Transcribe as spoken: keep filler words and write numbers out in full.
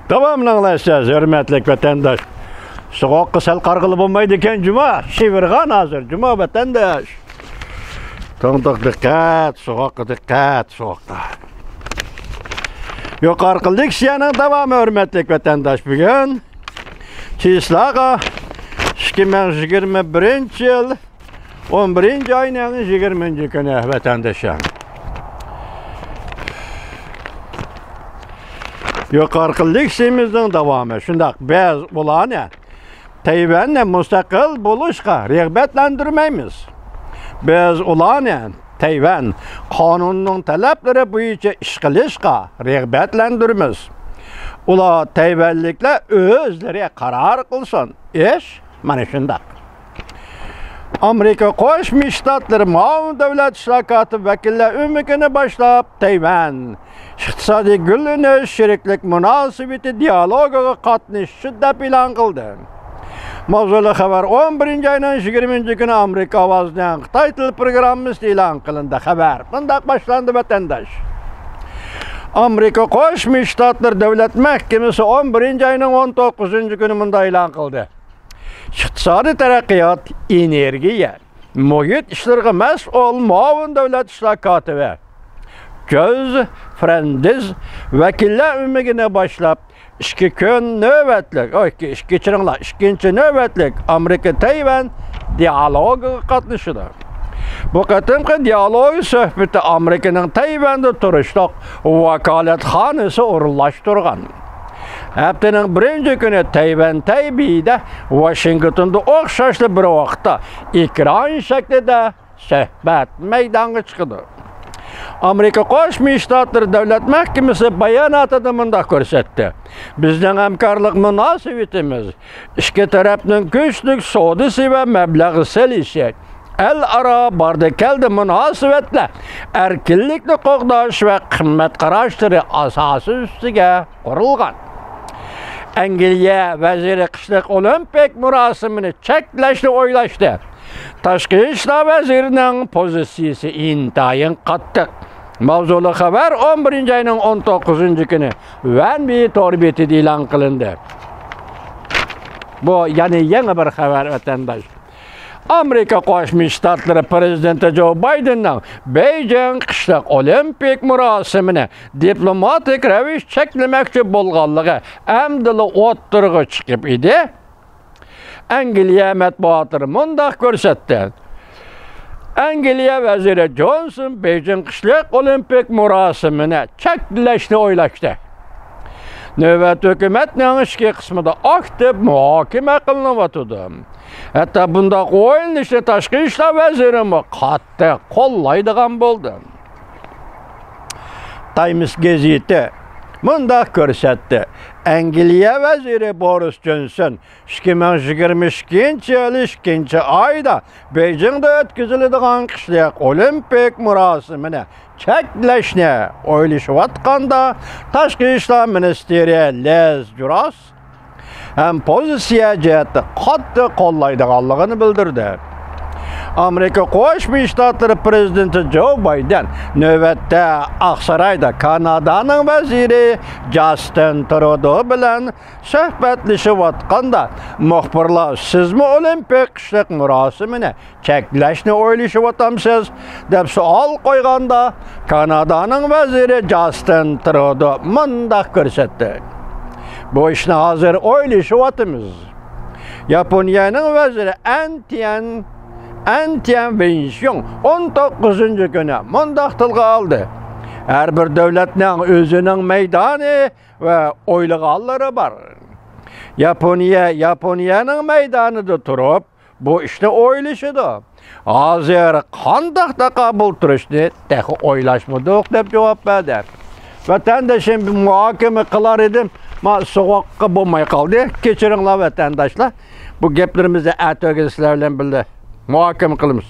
داۋاملىق ئاڭلاشسىز، ھۆرمەتلىك ۋەتەنداش. سوغۇققا سەل قارىغىلى بولمايدىكەن جۇمۇ. شىۋىرغان ھازىر جۇمۇ ۋەتەنداش. توڭتۇق دىققەت، سوغۇققا دىققەت، سوغۇققا. يۇقىرىقى لېكسىيەنىڭ داۋامى، ھۆرمەتلىك ۋەتەنداش، بۈگۈن چىسلاغا ئىككى مىڭ يىگىرمە بىرىنچى يىل ئون بىرىنچى ئاينىڭ يىگىرمىنچى كۈنى، ۋەتەنداشلار. يۇقىرىقى لېكسىيىمىزنىڭ داۋامى. شۇنداق، بىز ئۇلارنى تەيۋەننى مۇستەقىل بولۇشقا رىغبەتلەندۈرمەيمىز. بىز ئۇلارنى تەيۋەن قانۇنىنىڭ تەلەپلىرى بويىچە ئىش قىلىشقا رىغبەتلەندۈرىمىز. ئۇلار تەيۋەنلىكلەر ئۆزلىرى قارار قىلسۇن. ئىش مانا شۇنداق. ئامېرىكا قوشما شتاتلىرى مۇئاۋىن دۆلەت ئىشلار كاتىپى ۋەكىللەر ئۆمىكىنى باشلاپ، تەيۋەن ئىقتىسادىي گۈللىنىش شېرىكلىك مۇناسىۋىتى دىئالوگىغا قاتنىشىشى دەپ ئېلان قىلدى. ماۋزۇلۇق خەۋەر ئون بىرىنچى ئاينىڭ يىگىرمىنچى كۈنى ئامېرىكا ئاۋازىنىڭ خىتاي تىل پروگراممىسىدا ئېلان قىلىندى. خەۋەر مۇنداق باشلاندى، ۋەتەنداش. ئامېرىكا قوشما شتاتلىرى دۆلەت مەھكىمىسى ئون بىرىنچى ئاينىڭ ئون توققۇزىنچى كۈنى مۇنداق ئېلان قىلدى. ئىقتىسادىي تەرەققىيات، ئېنېرگىيە، مۇھىت ئىشلىرىغا مەسئۇل مۇئاۋىن دۆلەت ئىشلار كاتىپى جوز فرېندىز ۋەكىللەر ئۆمىكىنى باشلاپ، ئىككى كۈن نۆۋەتلىك، ئو، ئىككى، ئىككى، كەچۈرۈڭلار، ئىككىنچى نۆۋەتلىك ئامېرىكا تەيۋەن دىئالوگىغا قاتنىشىدۇ. بۇ قېتىمقى دىئالوگ سۆھبىتى ئامېرىكىنىڭ تەيۋەندە تۇرۇشلۇق ۋاكالەتخانىسى ئورۇنلاشتۇرغان. ھەپتىنىڭ بىرىنچى كۈنى تەيۋەن تەيبېيدە ۋاشىنگتوندا ئوخشاشلا بىر ۋاقىتتا ئېكران شەكلىدە سۆھبەت مەيدانغا چىقىدۇ. ئامېرىكا قوشما شتاتلىرى دۆلەت مەھكىمىسى باياناتىدا مۇنداق كۆرسەتتى: بىزنىڭ ھەمكارلىق مۇناسىۋىتىمىز ئىككى تەرەپنىڭ كۈچلۈك سودىسى ۋە مەبلەغ سېلىشى، ئەل ئارا باردى كەلدى مۇناسىۋەتلەر، ئەركىنلىكنى قوغداش ۋە قىممەت قاراشلىرى ئاساسى ئۈستىگە قۇرۇلغان. ئەنگلىيە ۋەزىرى قىشلىق ئولىمپىك مۇراسىمىنى چەكلەشنى ئويلاشتى. تاشقى ئىشلار ۋەزىرىنىڭ پوزىتسىيىسى ئىنتايىن قاتتىق. ماۋزۇلۇق خەۋەر ئون بىرىنچى ئاينىڭ ئون توققۇزىنچى كۈنى ۋەنبى تور بېتىدە ئېلان قىلىندى. بۇ يەنە يېڭى بىر خەۋەر، ۋەتەنداش. ئامېرىكا قوشما شتاتلىرى پىرېزىدېنتى جو بايدېننىڭ بېيجىڭ قىشلىق ئولىمپىك مۇراسىمىنى دىپلوماتىك رەۋىش چەكلىمەكچى بولغانلىقى ئەمدىلا ئوتتۇرىغا چىقىپ ئىدى. ئەنگلىيە مەتبۇئاتلىرى مۇنداق كۆرسەتتى: ئەنگلىيە ۋەزىرى جونسون بېيجىڭ قىشلىق ئولىمپىك مۇراسىمىنى چەكلەشنى ئويلاشتى. نۆۋەتتە ھۆكۈمەتنىڭ ئىچكى قىسمىدا ئاكتىپ مۇھاكىمە قىلىنىۋاتىدۇ. ھەتتا بۇنداق ئويلىنىشنى تاشقى ئىشلار ۋەزىرىمۇ قاتتىق قوللايدىغان بولدى. تايمس گېزىتى مۇنداق كۆرسەتتى: ئەنگلىيە ۋەزىرى بورىس جونسون ئىككى مىڭ يىگىرمە ئىككىنچى يىل ئىككىنچى ئايدا بېيجىڭدا ئۆتكۈزۈلىدىغان قىشلىق ئولىمپىك مۇراسىمىنى چەكلەشنى ئويلىشىۋاتقاندا، تاشقى ئىشلار مىنىستىرى لىز جۇراس ھەم پوزىتسىيە جەھەتتە قاتتىق قوللايدىغانلىقىنى بىلدۈردى. ئامېرىكا قوشما شتاتلىرى پىرېزىدېنتى جو بايدېن نۆۋەتتە ئاقسارايدا كانادانىڭ ۋەزىرى جاستىن ترۇدو بىلەن سۆھبەتلىشىۋاتقاندا، مۇخبىرلار، سىزمۇ ئولىمپىك قىشلىق مۇراسىمىنى چەكلەشنى ئويلىشىۋاتامسىز؟ دەپ سوئال قويغاندا، كانادانىڭ ۋەزىرى جاستىن ترۇدو مۇنداق كۆرسەتتى: بۇ ئىشنى ھازىر ئويلىشىۋاتىمىز. ياپونىيەنىڭ ۋەزىرى ئەن تيەن، ئەن تيەن ۋېنشيۇڭ ئون توققۇزىنچى كۈنى مۇنداق تىلغا ئالدى: ھەر بىر دۆلەتنىڭ ئۆزىنىڭ مەيدانى ۋە ئويلىغانلىرى بار. ياپونىيە ياپونىيەنىڭ مەيدانىدا تۇرۇپ، بۇ ئىشنى ئويلىشىدۇ. ھازىر قانداق تاقابىل تۇرۇشنى تېخى ئويلاشمىدۇق، دەپ جاۋاب بەردى. ۋەتەندىشىم، بىر مۇھاكىمە قىلار ئىدىم، ما سوغۇققا بولماي قالدى. كەچۈرۈڭلار، ۋەتەنداشلار. بۇ گەپلىرىمىزنى ئەتىگۈن سىلەر بىلەن بىللە مۇھاكىمە قىلىمىز.